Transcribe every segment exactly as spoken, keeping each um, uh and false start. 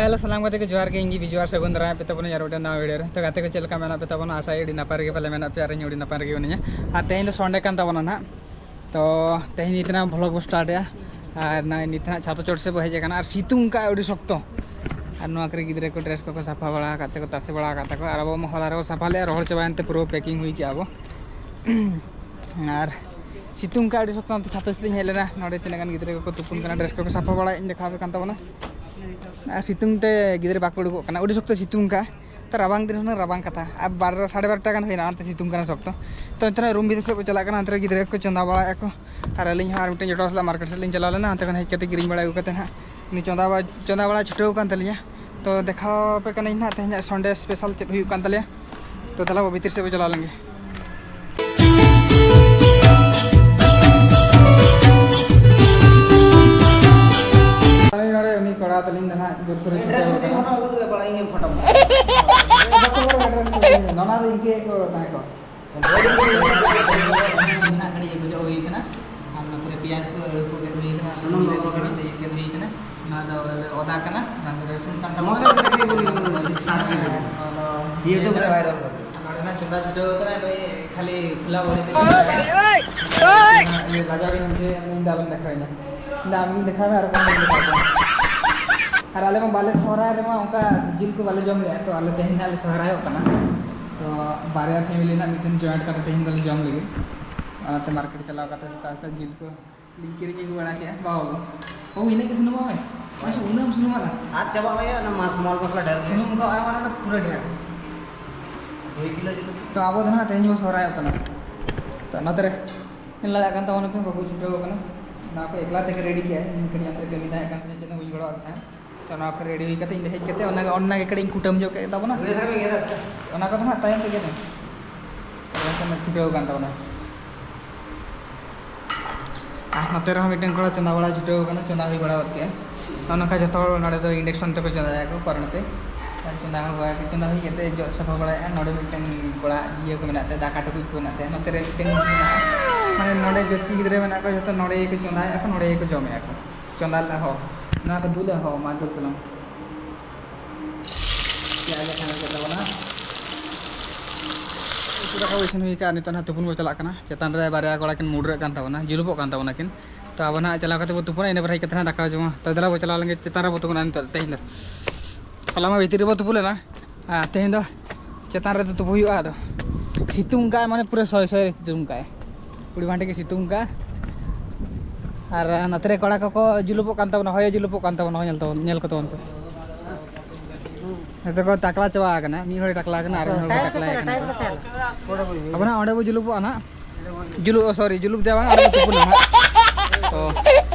Hello, ᱥᱟᱱᱟᱢ ᱜᱟᱛᱮ ᱠᱚ ᱡᱚᱦᱟᱨ ᱜᱮ, ᱤᱧ ᱜᱮ ᱵᱤᱡᱩ ᱟᱨ ᱥᱟᱹᱜᱩᱱ ᱫᱟᱨᱟᱢ ᱯᱮ ᱛᱟᱵᱚᱱᱟ ᱟᱨ ᱢᱤᱫᱴᱮᱱ ᱱᱟᱣᱟ ᱵᱷᱤᱰᱤᱭᱳ ᱨᱮ᱾ ᱛᱚ ᱜᱟᱛᱮ ᱠᱚ, ᱪᱮᱫ ᱞᱮᱠᱟ ᱢᱮᱱᱟᱜ ᱯᱮ ᱛᱟᱵᱚᱱᱟ? ᱟᱥᱟᱭ ᱟᱹᱰᱤ ᱱᱟᱯᱟᱭ ᱨᱮᱜᱮ ᱯᱟᱞᱮ ᱢᱮᱱᱟᱜ ᱯᱮᱭᱟ ᱟᱨ ᱤᱧ ᱟᱹᱰᱤ ᱱᱟᱯᱟᱭ ᱨᱮᱜᱮ ᱢᱤᱱᱟᱹᱧᱟ᱾ ᱟᱨ ᱛᱮᱦᱮᱧ ᱫᱚ ᱥᱚᱱᱰᱮ ᱠᱟᱱ ᱛᱟᱵᱚᱱᱟ ᱱᱟᱦᱟᱜ᱾ ᱛᱚ ᱛᱮᱦᱮᱧ ᱱᱤᱛ ᱱᱟᱜ ᱵᱷᱞᱚᱜ ᱵᱚ ᱥᱴᱟᱨᱴ ᱮᱜᱼᱟ᱾ ᱟᱨ ᱱᱚᱜᱼᱚᱭ ᱱᱤᱛ ᱱᱟᱜ ᱪᱷᱟᱛ ᱪᱚᱴ ᱥᱮᱫ ᱵᱚ ᱦᱮᱡ ᱟᱠᱟᱱᱟ ᱟᱨ ᱥᱤᱛᱩᱝ ᱠᱟᱜᱼᱟᱭ ᱟᱹᱰᱤ ᱥᱚᱠᱛᱚ᱾ ᱟᱨ ᱱᱚᱣᱟ ᱠᱚᱨᱮ ᱜᱤᱫᱽᱨᱟᱹ ᱠᱚ ᱰᱨᱮᱥ ᱠᱚᱠᱚ ᱥᱟᱯᱷᱟ ᱵᱟᱲᱟ ᱟᱠᱟᱫ ᱛᱮᱠᱚ ᱛᱟᱥᱮ ᱵᱟᱲᱟ ᱟᱠᱟᱫ ᱛᱟᱠᱚ ᱟᱨ ᱟᱵᱚ ᱢᱟ ᱦᱚᱞᱟ ᱨᱮᱵᱚ ᱥᱟᱯᱷᱟ ᱞᱮᱜᱼᱟ, ᱨᱚᱦᱚᱲ ᱪᱟᱵᱟᱭᱮᱱ ᱛᱮ ᱯᱩᱨᱟᱹ ᱯᱮᱠᱤᱝ ᱦᱩᱭ ᱠᱮᱜᱼᱟ ᱵᱚ᱾ ᱟᱨ ᱥᱤᱛᱩᱝ ᱠᱟᱜᱼᱟᱭ ᱟᱹᱰᱤ ᱥᱚᱠᱛᱚ᱾ ᱚᱱᱛᱮ ᱪᱷᱟᱛ ᱪᱚᱴ ᱥᱮᱫ ᱤᱧ ᱦᱮᱡ ᱞᱮᱱᱟ, ᱱᱚᱰᱮ ᱛᱤᱱᱟᱹᱜ ᱜᱟᱱ ᱜᱤᱫᱽᱨᱟᱹ ᱠᱚᱠᱚ ᱛᱩᱯᱩᱱ ᱠᱟᱱᱟ, ᱰᱨᱮᱥ ᱠᱚᱠᱚ ᱥᱟᱯᱷᱟ ᱵᱟᱲᱟᱭᱮᱫ ᱤᱧ ᱫᱮᱠᱷᱟᱣ ᱟᱯᱮ ᱠᱟᱱ ᱛᱟᱵᱚᱱᱟ᱾ ᱟᱨ ᱥᱤᱛᱩᱝ ᱛᱮ ᱜᱤᱫᱽᱨᱟᱹ ᱵᱟᱠᱚ ᱩᱰᱩᱠᱚᱜ ᱠᱟᱱᱟ, ᱟᱹᱰᱤ ᱥᱚᱠᱛᱚ ᱥᱤᱛᱩᱝ ᱠᱟᱜᱼᱟ᱾ ᱛᱚ ᱨᱟᱵᱟᱝ ᱫᱤᱱ ᱦᱩᱱᱟᱹᱝ ᱨᱟᱵᱟᱝ ᱠᱟᱛᱷᱟ, ᱟᱨ ᱵᱟᱨᱚ, ᱥᱟᱲᱮ ᱵᱟᱨᱚᱴᱟ ᱜᱟᱱ ᱦᱩᱭᱱᱟ, ᱚᱱᱛᱮ ᱥᱤᱛᱩᱝ ᱠᱟᱱᱟ ᱥᱚᱠᱛᱚ᱾ ᱛᱚ ᱮᱱᱛᱮ ᱨᱮᱦᱚᱸ ᱨᱩᱢ ᱵᱷᱤᱛᱤᱨ ᱥᱮᱫ ᱵᱚ ᱪᱟᱞᱟᱜ ᱠᱟᱱᱟ, ᱚᱱᱛᱮ ᱨᱮ ᱜᱤᱫᱽᱨᱟᱹ ᱠᱚ ᱪᱚᱸᱫᱟ ᱵᱟᱲᱟᱭᱮᱫᱼᱟ ᱠᱚ᱾ ᱟᱨ ᱟᱹᱞᱤᱧ ᱦᱚᱸ ᱟᱨ ᱢᱤᱫᱴᱮᱱ ᱡᱚᱴᱟᱣ ᱥᱟᱞᱟᱜ ᱢᱟᱨᱠᱮᱴ ᱥᱮᱫ ᱞᱤᱧ ᱪᱟᱞᱟᱣ ᱞᱮᱱᱟ, ᱚᱱᱛᱮ ᱠᱷᱚᱱ ᱦᱮᱡ ᱠᱟᱛᱮ ᱠᱤᱨᱤᱧ ᱵᱟᱲᱟ ᱟᱹᱜᱩ ᱠᱟᱛᱮ ᱱᱟᱦᱟᱜ ᱩᱱᱤ ᱪᱚᱸᱫᱟ ᱵᱟ-, ᱪᱚᱸᱫᱟ ᱵᱟᱲᱟ ᱪᱷᱩᱴᱟᱹᱣ ᱟᱠᱟᱱ ᱛᱟᱹᱞᱤᱧᱟ᱾ ᱛᱚ ᱫᱮᱠᱷᱟᱣ ᱟᱯᱮ ᱠᱟᱹᱱᱟᱹᱧ ᱱᱟᱦᱟᱜ ᱛᱮᱦᱮᱧᱟᱜ ᱥᱚᱱᱰᱮ ᱥᱯᱮᱥᱟᱞ ᱪᱮᱫ ᱦᱩᱭᱩᱜ ᱠᱟᱱ ᱛᱟᱞᱮᱭᱟ᱾ ᱛᱚ ᱫᱮᱞᱟ ᱵᱚ ᱵᱷᱤᱛᱤᱨ ᱥᱮᱫ ᱵᱚ ᱪᱟᱞᱟᱣ ᱞᱮᱱ ᱜᱮ᱾ ᱱᱚᱰᱮ, ᱱᱚᱰᱮ ᱩᱱᱤ ᱠᱚᱲᱟ ᱛᱟᱹᱞᱤᱧ ᱫᱚ ᱱᱟᱦᱟᱜ ᱡᱳᱨᱥᱳᱨᱮ ᱪᱷᱩᱴᱟᱹᱣ ᱟᱠᱟᱱᱟ᱾ ᱱᱚᱣᱟ ᱫᱚ ᱤᱱᱠᱟᱹ ᱜᱮᱠᱚ ᱛᱟᱦᱮᱸ ᱠᱚᱜᱼᱟ᱾ ᱱᱟᱦᱟᱜ ᱜᱷᱟᱹᱲᱤᱡ ᱟᱹᱜᱩ ᱡᱚᱜ ᱦᱩᱭ ᱠᱟᱱᱟ᱾ ᱟᱨ ᱱᱚᱛᱮ ᱨᱮ ᱯᱮᱸᱭᱟᱡᱽ ᱠᱚ, ᱟᱹᱞᱩ ᱠᱚ ᱜᱮᱫ ᱦᱩᱭ ᱠᱟᱱᱟ᱾ ᱥᱩᱱᱩᱢ ᱠᱚ ᱜᱮᱫ ᱦᱩᱭ ᱠᱟᱱᱟ᱾ ᱱᱚᱣᱟ ᱫᱚ ᱟᱫᱟ ᱠᱟᱱᱟ, ᱱᱚᱣᱟ ᱫᱚ ᱨᱟᱹᱥᱩᱱ ᱠᱟᱱ ᱛᱟᱵᱚᱱᱟ᱾ ᱱᱚᱣᱟ ᱫᱚ YouTube ᱨᱮ viral ᱠᱟᱱᱟ᱾ ᱱᱚᱰᱮ ᱱᱟᱜ ᱪᱚᱸᱫᱟ ᱪᱷᱩᱴᱟᱹᱣ ᱠᱟᱱᱟ ᱱᱩᱭ, ᱠᱷᱟᱹᱞᱤ ᱠᱷᱩᱞᱟ ᱵᱚᱰᱤ ᱛᱮ᱾ ᱤᱭᱟᱹ, ᱞᱟᱡᱟᱣ ᱜᱮᱧ ᱵᱩᱡᱷᱟᱹᱣᱮᱫᱼᱟ, ᱤᱧ ᱫᱚ ᱟᱞᱚᱢ ᱫᱮᱠᱷᱟᱣᱤᱧᱟ᱾ ᱤᱧ ᱫᱚ ᱟᱢᱜᱤᱧ ᱫᱮᱠᱷᱟᱣ ᱢᱮ, ᱟᱨ ᱚᱠᱚᱭ ᱦᱚᱸ ᱵᱟᱹᱧ ᱫᱮᱠᱷᱟᱣ ᱠᱚᱣᱟ᱾ ᱟᱨ ᱟᱞᱮ ᱢᱟ ᱵᱟᱞᱮ ᱥᱚᱦᱨᱟᱭ ᱨᱮᱢᱟ ᱚᱱᱠᱟ ᱡᱤᱞ ᱠᱚ ᱵᱟᱞᱮ ᱡᱚᱢ ᱞᱮᱜᱼᱟ, ᱛᱚ ᱟᱞᱮ ᱛᱮᱦᱮᱧ ᱱᱟᱜ ᱞᱮ ᱥᱚᱦᱨᱟᱭᱚᱜ ᱠᱟᱱᱟ᱾ ᱛᱚ ᱵᱟᱨᱭᱟ family ᱨᱮᱱᱟᱜ ᱢᱤᱫᱴᱮᱱ joint ᱠᱟᱛᱮ ᱛᱮᱦᱮᱧ ᱫᱚᱞᱮ ᱡᱚᱢ ᱞᱟᱹᱜᱤᱫ᱾ ᱚᱱᱟᱛᱮ ᱢᱟᱨᱠᱮᱴ ᱪᱟᱞᱟᱣ ᱠᱟᱛᱮ ᱥᱮᱛᱟᱜ ᱥᱮᱛᱟᱜ ᱡᱤᱞ ᱠᱚ ᱞᱤᱧ ᱠᱤᱨᱤᱧ ᱟᱹᱜᱩ ᱵᱟᱲᱟ ᱠᱮᱜᱼᱟ᱾ ᱵᱟᱵᱟ ᱜᱚ, ᱵᱟᱹᱵᱩ, ᱤᱱᱟᱹᱜ ᱜᱮ ᱥᱩᱱᱩᱢ ᱮᱢᱟᱜ ᱢᱮ᱾ ᱢᱟᱥᱮ ᱩᱱᱟᱹᱜ ᱮᱢ ᱥᱩᱱᱩᱢᱟ ᱱᱟ? ᱟᱨ ᱪᱟᱵᱟᱜ ᱦᱩᱭᱩᱜᱼᱟ, ᱚᱱᱟ ᱢᱟᱥ ᱢᱚᱞ ᱢᱚᱥᱞᱟ ᱰᱷᱮᱨ ᱜᱮ᱾ ᱥᱩᱱᱩᱢ ᱫᱚ ᱟᱭᱢᱟ ᱱᱟ ᱫᱚ ᱯᱩᱨᱟᱹ ᱰᱷᱮᱨ᱾ ᱫᱩᱭ ᱠᱤᱞᱳ ᱡᱩᱫᱤ᱾ ᱛᱚ ᱟᱵᱚ ᱫᱚ ᱱᱟᱦᱟᱜ ᱛᱮᱦᱮᱧ ᱵᱚ ᱥᱚᱦᱨᱟᱭᱚᱜ ᱠᱟᱱᱟ᱾ ᱛᱚ ᱚᱱᱟᱛᱮ ᱨᱮ ᱤᱧ ᱞᱟᱜᱟᱜ ᱠᱟᱱ ᱛᱟᱵᱚᱱᱟ, ᱯᱮ ᱵᱟᱠᱚ ᱪᱷᱩᱴᱟᱹᱣ ᱠᱟᱱᱟ᱾ ᱚᱱᱟ ᱠᱚ ᱮᱠᱞᱟ ᱛᱮᱜᱮ ready ᱠᱮᱜᱼᱟᱭ, ᱤᱧ ᱠᱟᱹᱴᱤᱡ ᱚᱱᱛᱮ ᱨᱮ ᱠᱟᱹᱢᱤ ᱛᱟᱦᱮᱸ ᱠᱟᱱ ᱛᱤᱧᱟᱹ, ᱪᱮᱫ ᱦᱚᱸ ᱵᱟᱹᱧ ᱜᱚᱲᱚᱣᱟᱜ ᱠᱚ ᱛᱟᱦᱮᱸᱫ᱾ ᱛᱚ ᱱᱚᱣᱟ ᱠᱚ ready ᱦᱩᱭ ᱠᱟᱛᱮ ᱤᱧ ᱫᱚ ᱦᱮᱡ ᱠᱟᱛᱮ ᱚᱱᱟ ᱜᱮ, ᱚᱱᱟ ᱜᱮ ᱠᱟᱹᱴᱤᱡ ᱤᱧ ᱠᱩᱴᱟᱹᱢ ᱧᱚᱜ ᱠᱮᱫ ᱛᱟᱵᱚᱱᱟ᱾ ᱚᱱᱟ ᱠᱚᱫᱚ ᱦᱟᱸᱜ ᱛᱟᱭᱚᱢ ᱛᱮᱜᱮ ᱫᱚ ᱪᱷᱩᱴᱟᱹᱣ ᱠᱟᱱ ᱛᱟᱵᱚᱱᱟ᱾ ᱟᱨ ᱱᱚᱛᱮ ᱨᱮᱦᱚᱸ ᱢᱤᱫᱴᱮᱱ ᱠᱚᱲᱟ ᱪᱚᱸᱫᱟ ᱵᱟᱲᱟ ᱪᱷᱩᱴᱟᱹᱣ ᱠᱟᱱᱟ, ᱪᱚᱸᱫᱟ ᱦᱩᱭ ᱵᱟᱲᱟ ᱜᱚᱫ ᱠᱮᱜᱼᱟ᱾ ᱱᱚᱜᱼᱚ ᱱᱚᱝᱠᱟ ᱡᱚᱛᱚ ᱦᱚᱲ ᱱᱚᱰᱮ ᱫᱚ induction ᱛᱮᱠᱚ ᱪᱚᱸᱫᱟᱭᱟᱠᱚ ᱯᱟᱨᱚᱱ ᱛᱮ᱾ ᱟᱨ ᱪᱚᱸᱫᱟ ᱦᱚᱸ ᱵᱟᱭ ᱪᱚᱸᱫᱟ ᱦᱩᱭ ᱠᱟᱛᱮ ᱡᱚᱜ ᱥᱟᱯᱷᱟ ᱵᱟᱲᱟᱭᱮᱫᱼᱟ᱾ ᱱᱚᱰᱮ ᱢᱤᱫᱴᱮᱱ ᱠᱚᱲᱟ ᱤᱭᱟᱹ ᱠᱚ ᱢᱮᱱᱟᱜ ᱛᱟᱭᱟ, ᱫᱟᱠᱟ ᱴᱩᱠᱩᱡ ᱠᱚ ᱢᱮᱱᱟᱜ ᱛᱟᱭᱟ᱾ ᱱᱚᱛᱮ ᱨᱮ ᱢᱤᱫᱴᱮᱱ ᱢᱮᱱᱟᱜᱼᱟ, ᱢᱟᱱᱮ ᱱᱚᱰᱮ ᱡᱟᱹᱛᱤ ᱜᱤᱫᱽᱨᱟᱹ ᱢᱮᱱᱟᱜ ᱠᱚᱣᱟ, ᱡᱚᱛᱚ ᱱᱚᱰᱮ ᱜᱮᱠᱚ ᱪᱚᱸᱫᱟᱭᱮᱫᱼᱟ ᱠᱚ, ᱱᱚᱰᱮ ᱜᱮᱠᱚ ᱡᱚᱢᱮᱫᱼᱟ ᱠᱚ᱾ ᱪᱚᱸᱫᱟ ᱞᱮᱫᱼᱟ ᱦᱚᱸ, ᱢᱟ ᱫᱩᱞ ᱛᱟᱞᱟᱝ᱾ ᱡᱟᱭᱜᱟ ᱠᱷᱟᱱ ᱠᱮᱫ ᱛᱟᱵᱚᱱᱟ᱾ ᱩᱛᱩ ᱫᱟᱠᱟ ᱠᱚ ᱤᱥᱤᱱ ᱦᱩᱭ ᱠᱟᱜᱼᱟ, ᱱᱤᱛᱚᱜ ᱱᱟᱦᱟᱜ ᱛᱩᱯᱩᱱ ᱵᱚ ᱪᱟᱞᱟᱜ ᱠᱟᱱᱟ᱾ ᱪᱮᱛᱟᱱ ᱨᱮ ᱵᱟᱨᱭᱟ ᱠᱚᱲᱟ ᱠᱤᱱ ᱢᱩᱰᱨᱟᱹᱜ ᱠᱟᱱ ᱛᱟᱵᱚᱱᱟ, ᱡᱩᱞᱩᱯᱚᱜ ᱠᱟᱱ ᱛᱟᱵᱚᱱᱟ ᱠᱤᱱ᱾ ᱛᱚ ᱟᱵᱚ ᱱᱟᱦᱟᱜ ᱪᱟᱞᱟᱣ ᱠᱟᱛᱮ ᱵᱚ ᱛᱩᱯᱩᱱᱟ, ᱤᱱᱟᱹ ᱯᱚᱨᱮ ᱦᱮᱡ ᱠᱟᱛᱮ ᱱᱟᱦᱟᱜ ᱫᱟᱠᱟ ᱵᱚ ᱡᱚᱢᱟ᱾ ᱛᱚ ᱫᱮᱞᱟ ᱵᱚ ᱪᱟᱞᱟᱣ ᱞᱮᱱ ᱜᱮ ᱪᱮᱛᱟᱱ ᱨᱮᱵᱚ ᱛᱩᱯᱩᱱᱟ ᱱᱤᱛᱚᱜ, ᱛᱮᱦᱮᱧ ᱫᱚ᱾ ᱦᱚᱞᱟ ᱢᱟ ᱵᱷᱤᱛᱤᱨ ᱨᱮᱵᱚ ᱛᱩᱯᱩ ᱞᱮᱱᱟ, ᱟᱨ ᱛᱮᱦᱮᱧ ᱫᱚ ᱪᱮᱛᱟᱱ ᱨᱮᱫᱚ ᱛᱩᱯᱩ ᱦᱩᱭᱩᱜᱼᱟ᱾ ᱟᱫᱚ ᱥᱤᱛᱩᱝ ᱠᱟᱜᱼᱟᱭ, ᱢᱟᱱᱮ ᱯᱩᱨᱟᱹ ᱥᱚᱭ ᱥᱚᱭ ᱨᱮ ᱥᱤᱛᱩᱝ ᱠᱟᱜᱼᱟᱭ, ᱯᱩᱲᱤ ᱵᱷᱟᱸᱰᱮ ᱜᱮ ᱥᱤᱛᱩᱝ ᱠᱟᱜᱼᱟ᱾ ᱟᱨ ᱱᱚᱛᱮ ᱨᱮ ᱠᱚᱲᱟ ᱠᱚᱠᱚ ᱡᱩᱞᱩᱯᱚᱜ ᱠᱟᱱ ᱛᱟᱵᱚᱱᱟ, ᱦᱚᱭ ᱡᱩᱞᱩᱯᱚᱜ ᱠᱟᱱ ᱛᱟᱵᱚᱱᱟ, ᱦᱚᱭ ᱧᱮᱞ ᱛᱟᱵᱚᱱ, ᱧᱮᱞ ᱠᱚ ᱛᱟᱵᱚᱱ ᱯᱮ᱾ ᱱᱤᱛᱚᱜ ᱠᱚ ᱴᱟᱠᱞᱟ ᱪᱟᱵᱟ ᱟᱠᱟᱱᱟ, ᱢᱤᱫ ᱦᱚᱲ ᱴᱟᱠᱞᱟ ᱟᱠᱟᱱᱟ, ᱟᱨ ᱢᱤᱫ ᱦᱚᱲ ᱴᱟᱠᱞᱟ ᱟᱠᱟᱱᱟ᱾ ᱟᱵᱚ ᱱᱟᱜ ᱚᱸᱰᱮ ᱵᱚ ᱡᱩᱞᱩᱯᱚᱜᱼᱟ ᱱᱟᱜ᱾ ᱡᱩᱞᱩᱯ, ᱥᱚᱨᱤ, ᱡᱩᱞᱩᱯ ᱫᱚ ᱵᱟᱝ, ᱚᱸᱰᱮ ᱵᱚ ᱛᱩᱯᱩᱱᱟ ᱱᱟᱜ᱾ ᱛᱚ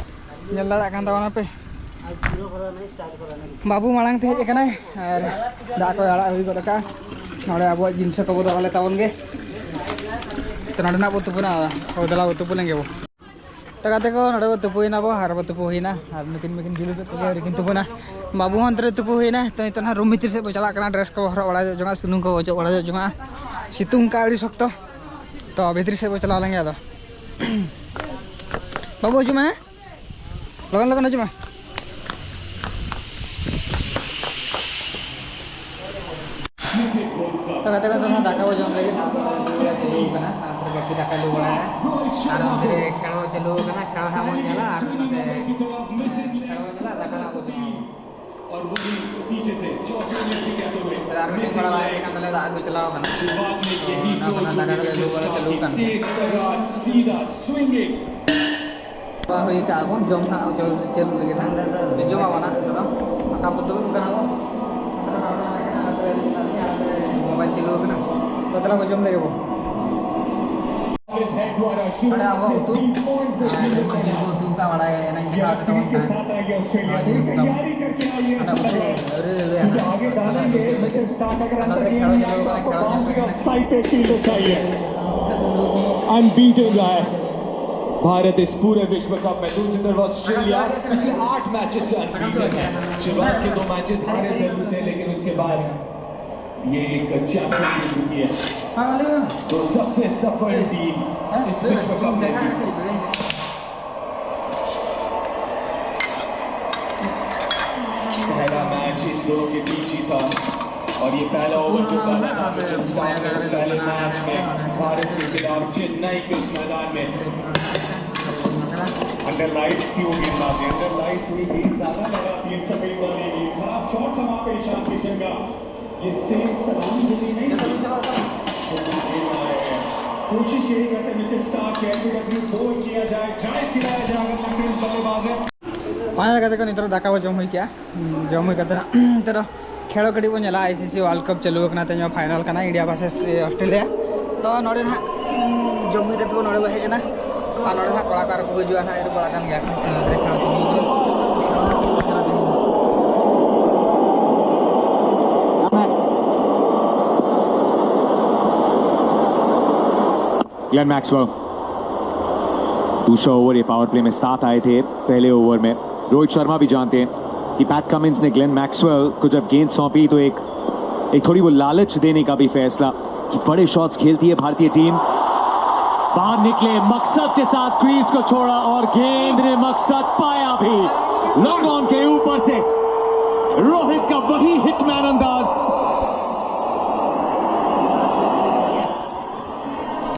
ᱧᱮᱞ ᱫᱟᱲᱮᱭᱟᱜ ᱠᱟᱱ ᱛᱟᱵᱚᱱᱟ ᱯᱮ, ᱵᱟᱹᱵᱩ ᱢᱟᱲᱟᱝ ᱛᱮ ᱦᱮᱡ ᱟᱠᱟᱱᱟᱭ ᱟᱨ ᱫᱟᱜ ᱠᱚᱭ ᱟᱲᱟᱜ ᱦᱩᱭ ᱜᱚᱫ ᱟᱠᱟᱫᱼᱟ᱾ ᱱᱚᱰᱮ ᱟᱵᱚᱣᱟᱜ ᱡᱤᱱᱤᱥ ᱠᱚᱵᱚ ᱫᱚᱦᱚ ᱞᱮ ᱛᱟᱵᱚᱱ ᱜᱮ᱾ ᱛᱚ ᱱᱚᱰᱮ ᱱᱟᱜ ᱵᱚ ᱛᱩᱯᱩᱱᱟ, ᱦᱳᱭ ᱫᱮᱞᱟ ᱵᱚ ᱛᱩᱯᱩ ᱞᱮᱱ ᱜᱮᱵᱚ᱾ ᱛᱚ ᱜᱟᱛᱮ ᱠᱚ, ᱱᱚᱰᱮ ᱵᱚ ᱛᱩᱯᱩᱭᱮᱱᱟ ᱵᱚ, ᱟᱨ ᱵᱚ ᱛᱩᱯᱩ ᱦᱩᱭᱱᱟ, ᱟᱨ ᱱᱩᱠᱤᱱ ᱢᱟᱠᱤᱱ ᱡᱩᱞᱩᱯ ᱠᱮᱫ ᱠᱚᱜᱮ, ᱟᱹᱰᱤ ᱠᱤᱱ ᱛᱩᱯᱩᱱᱟ᱾ ᱵᱟᱹᱵᱩ ᱦᱚᱸ ᱚᱱᱛᱮ ᱨᱮ ᱛᱩᱯᱩ ᱦᱩᱭᱱᱟ᱾ ᱛᱚ ᱱᱤᱛᱚᱜ ᱱᱟᱦᱟᱜ ᱨᱩᱢ ᱵᱷᱤᱛᱤᱨ ᱥᱮᱫ ᱵᱚ ᱪᱟᱞᱟᱜ ᱠᱟᱱᱟ, ᱰᱨᱮᱥ ᱠᱚ ᱦᱚᱨᱚᱜ ᱵᱟᱲᱟ ᱡᱚᱜ ᱡᱚᱝᱟ, ᱥᱩᱱᱩᱢ ᱠᱚ ᱚᱡᱚᱜ ᱵᱟᱲᱟ ᱡᱚᱜ ᱡᱚᱝᱟ᱾ ᱥᱤᱛᱩᱝ ᱠᱟᱜ ᱟᱹᱰᱤ ᱥᱚᱠᱛᱚ᱾ ᱛᱚ ᱵᱷᱤᱛᱨᱤ ᱥᱮᱫ ᱵᱚ ᱪᱟᱞᱟᱣ ᱞᱮᱱ ᱜᱮ ᱟᱫᱚ᱾ ᱵᱟᱹᱵᱩ ᱦᱤᱡᱩᱜ ᱢᱮ, ᱞᱚᱜᱚᱱ ᱞᱚᱜᱚᱱ ᱦᱤᱡᱩᱜ ᱢᱮ᱾ ᱛᱚ ᱜᱟᱛᱮ ᱠᱚ, ᱱᱤᱛᱚᱜ ᱫᱟᱠᱟ ᱵᱚ ᱡᱚᱢ ᱞᱟᱹᱜᱤᱫ ᱪᱟᱹᱞᱩ ᱠᱟᱱᱟ, ᱟᱨ ᱱᱚᱛᱮ ᱨᱮ ᱵᱟᱹᱠᱤ ᱫᱟᱠᱟ ᱞᱩ ᱵᱟᱲᱟᱭᱟ, ᱟᱨ ᱱᱚᱛᱮ ᱨᱮ ᱠᱷᱮᱲᱚ ᱪᱟᱹᱞᱩ ᱠᱟᱱᱟ, ᱠᱷᱮᱲᱚ ᱱᱟᱦᱟᱜ ᱵᱚᱱ ᱧᱮᱞᱟ, ᱟᱨ ᱱᱚᱛᱮ ᱠᱷᱮᱲᱚ ᱵᱚᱱ ᱧᱮᱞᱟ, ᱫᱟᱠᱟ ᱱᱟᱦᱟᱜ ᱵᱚ ᱡᱚᱢᱟ᱾ ᱟᱨ ᱢᱤᱫᱴᱮᱱ ᱠᱚᱲᱟ ᱵᱟᱭ ᱦᱮᱡ ᱟᱠᱟᱱ ᱛᱟᱞᱮᱭᱟ, ᱫᱟᱜ ᱟᱹᱜᱩ ᱪᱟᱞᱟᱣ ᱟᱠᱟᱱᱟ᱾ ᱛᱚ, ᱚᱱᱟ ᱠᱷᱚᱱᱟᱜ ᱫᱟᱠᱟ ᱠᱚᱞᱮ ᱞᱩ ᱵᱟᱲᱟ ᱪᱟᱹᱞᱩ ᱟᱠᱟᱱ ᱜᱮᱭᱟ᱾ ᱦᱩᱭ ᱠᱟᱜᱼᱟ ᱵᱚᱱ ᱡᱚᱢ ᱱᱟᱦᱟᱜ, ᱪᱮᱫ ᱮᱢ ᱞᱟᱹᱜᱤᱫ ᱱᱟᱦᱟᱜ? ᱡᱚᱢ ᱟᱵᱚᱱ ᱱᱟᱦᱟᱜ ᱱᱤᱛᱚᱜ ᱫᱚ᱾ ᱟᱠᱟ ᱵᱚ ᱫᱩᱲᱩᱵ ᱠᱟᱱᱟ ᱵᱚ᱾ ᱢᱳᱵᱟᱭᱤᱞ ᱪᱟᱹᱞᱩ ᱟᱠᱟᱱᱟ᱾ ᱛᱚ, ᱫᱮᱞᱟ ᱵᱚ ᱡᱚᱢ ᱞᱮᱜᱮ ᱵᱚ᱾ ᱱᱚᱰᱮ ᱟᱵᱚᱣᱟᱜ ᱩᱛᱩ, ᱟᱨ ᱡᱤᱞ ᱠᱚ ᱩᱛᱩ ᱠᱟᱜ ᱵᱟᱲᱟᱭ ᱮᱱᱟᱝ ᱜᱮ ᱦᱟᱸᱜ ᱛᱟᱵᱚᱱ ᱠᱟᱱᱟ᱾ ᱱᱚᱣᱟ ᱡᱤᱞ ᱩᱛᱩ ᱛᱟᱵᱚᱱ᱾ ᱚᱱᱟ ᱩᱛᱩ ᱟᱹᱣᱨᱤ ᱞᱮ ᱞᱟᱹᱭᱟ ᱦᱟᱸᱜ᱾ ᱚᱱᱟ ᱫᱚ ᱠᱷᱮᱲᱚ ᱪᱟᱹᱞᱩ ᱠᱟᱱᱟ, ᱠᱷᱮᱲᱚ ᱧᱮᱞ ᱯᱮ ᱠᱟᱱᱟ᱾ अनबीटन रहा है भारत इस पूरे विश्व कप में। दूसरी तरफ ऑस्ट्रेलिया पिछले आठ मैचेस से अनबीटन है। शुरुआत के दो मैचेस हारे जरूर थे, लेकिन उसके बाद ये एक चैंपियनशिप जीती है। तो सबसे सफल टीम इस विश्व कप में। पहला मैच इन दोनों के बीच ही था। और ये पहला ओवर जो पहला था मिचेल स्टार्क ने इस पहले मैच में भारत के खिलाफ चेन्नई के उस मैदान में। अंडर लाइट क्यों गेंदबाजी, अंडर लाइट हुई, गेंद ज्यादा लगा, तीन सफेद वाली गेंद, खराब शॉट था वहां पे ईशान किशन का। ये सेम सलामी जैसी नहीं थी। कोशिश यही करते मिचेल स्टार्क के एलबीडब्ल्यू बोल किया जाए, ड्राइव किया जाए, अगर लेफ्ट हैंड बल्लेबाज है। ᱯᱟᱭᱱᱟᱞ ᱠᱟᱛᱮ ᱠᱚ ᱱᱤᱛᱚᱜ ᱫᱟᱠᱟ ᱵᱚ ᱡᱚᱢ ᱦᱩᱭ ᱠᱮᱜᱼᱟ᱾ ᱡᱚᱢ ᱦᱩᱭ ᱠᱟᱛᱮ ᱱᱤᱛᱚᱜ ᱠᱷᱮᱞ ᱠᱟᱹᱴᱤᱡ ᱵᱚᱱ ᱧᱮᱞᱟ᱾ ᱟᱭᱥᱤᱥᱤ ᱣᱟᱨᱞᱰ ᱠᱟᱯ ᱪᱟᱹᱞᱩ ᱟᱠᱟᱱᱟ, ᱛᱮᱦᱮᱧ ᱯᱷᱟᱭᱱᱟᱞ ᱠᱟᱱᱟ ᱤᱱᱰᱤᱭᱟ ᱵᱷᱟᱨᱥᱮᱥ ᱚᱥᱴᱨᱮᱞᱤᱭᱟ᱾ ᱛᱚ ᱱᱚᱰᱮ ᱱᱟᱦᱟᱜ ᱡᱚᱢ ᱦᱩᱭ ᱠᱟᱛᱮ ᱵᱚᱱ ᱱᱚᱰᱮ ᱵᱚᱱ ᱦᱮᱡ ᱮᱱᱟ᱾ ᱟᱨ ᱱᱚᱰᱮ ᱱᱟᱦᱟᱜ ᱠᱚᱲᱟ ᱠᱚ ᱟᱨᱚ ᱠᱚ ᱦᱤᱡᱩᱜᱼᱟ ᱱᱟᱦᱟᱜ, ᱮᱨ ᱵᱟᱲᱟ ᱠᱟᱱ ᱜᱮᱭᱟ ᱠᱚ᱾ ग्लेन मैक्सवेल दूसरा ओवर, ये पावर प्ले में साथ आए थे पहले ओवर में। रोहित शर्मा भी जानते हैं कि पैट कमिंस ने ग्लेन मैक्सवेल को जब गेंद सौंपी तो एक एक थोड़ी वो लालच देने का भी फैसला कि बड़े शॉट्स खेलती है भारतीय टीम। बाहर निकले, मकसद के साथ क्रीज को छोड़ा और गेंद ने मकसद पाया भी। लॉन्ग ऑन के ऊपर से रोहित का वही हिट